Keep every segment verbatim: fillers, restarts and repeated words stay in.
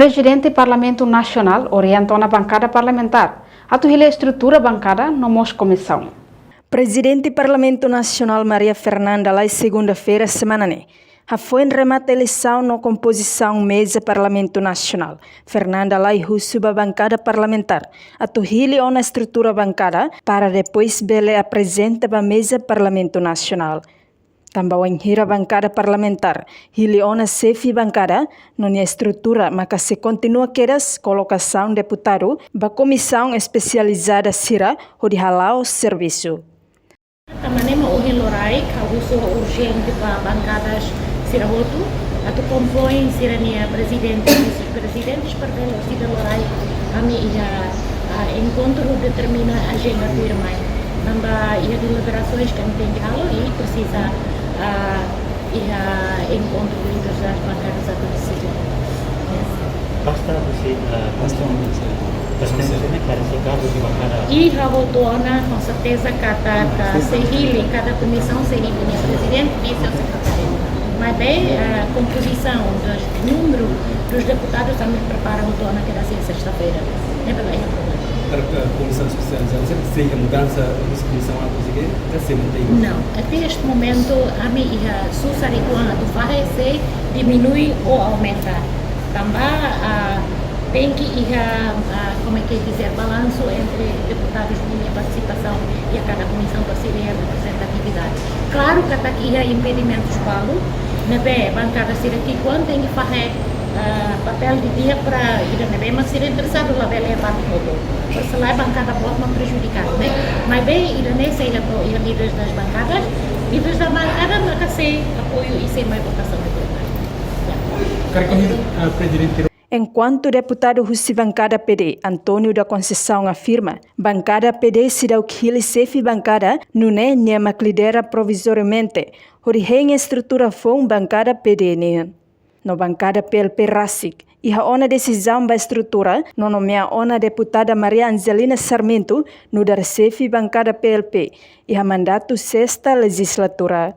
Prezidente Parlamentu Nasionál orienta ona bankada parlamentár atu hili estrutura bankada no mós komisaun. Prezidente Parlamentu Nasionál Maria Fernanda Lay segunda-feira semana ne'e hafoin remata eleisaun no kompozisaun meza Parlamentu Nasionál. Fernanda Lay husu ba bankada parlamentár atu hili ona estrutura bankada para depois bele aprezenta ba meza Parlamentu Nasionál. Tanba wainhira bankada parlamentár hili ona xefe bankada no nia estrutura, maka sei kontinua kedas kolokasaun deputadu ba komisaun espesializada sira hodi hala'o servisu. Tanba ne'e mak ohin loraik ha'u husu urjente ba bankadas sira hotu atu kompoin sira-nia prezidente, vise-prezidentes, para bele orsida loraik ami iha, ah, enkontru determina ajenda tuirmai. Tanba iha deliberasoens ke ami tenke halo i presiza, ah, iha enkontru líderes das bankadas atu deside. Basta husi, eh, basta husi, basta husi, ne'e, kada se kazu di bankada. I ha'u hotu ona, com certeza, kada, kada sei hili, kada komisaun sei hili nia prezidente, vise ou sekretáriu. Maibé, eh, kompozisaun dos, númeru dos deputadus ami prepara hotu ona kedas iha sesta-feira. Ne'e bele iha problema. Para, eh, komisaun espesializada, se, se iha mudansa, husi komisaun A, husi B, ka sei mantein? Não, até este momento, ami iha susar uitoan atu fahe se diminui ou aumenta. Tanba, ah, tenke iha, ah, como é que dizer, balansu entre deputadus nia partisipasaun iha kada komisaun para sira-nia reprezentatividade. Klaru katak iha impedimentus balu, ne'ebé bankada sira ki'ikoan tenke fahe, ah, papél didi'ak para ida ne'ebé mak sira interesadu labele parte hotu. Para selae bankada boot mak prejudikadu, ne'e. Maibé ida-ne'e sei iha apoiu, iha líderes das bankadas, líderes da bankada maka sei apoiu i sei mai votasaun de plenária. Ya. Karik ohin, eh, Prezidente. Enkuantu deputadu husi bankada P D, António da Conceição, afirma, bankada P D seidauk hili xefe bankada, nune'e nia mak lidera provizoriamente hodi hein estrutura foun bankada P D nian. No bankada P L P rasik iha ona desizaun ba estrutura no nomeia ona deputada Maria Angelina Sarmento nu'udar xefe bankada P L P iha mandatu sesta lejizlatura.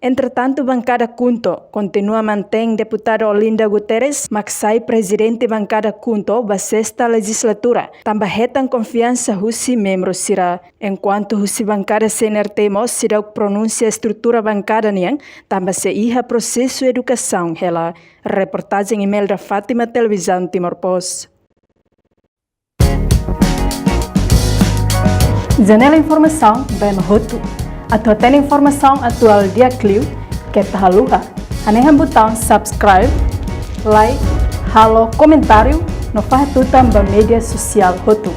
Entretantu, bankada KHUNTO kontinua mantein deputada Olinda Guterres mak sai prezidente bankada KHUNTO ba sesta lejizlatura, tanba hetan konfiansa husi membru sira. Enkuantu husi bankada C N R T mós seidauk pronunsia estrutura bankada nian, tanba sei iha prosesu edukasaun hela. Reportajen Imelda Fátima, Televizaun Timor Post. Janela informasaun ba ema hotu. Atu hatene informasaun atuál di'ak liu, keta haluha hanehan butaun subscribe, like, halo komentáriu no fahe tutan ba média sosiál hotu.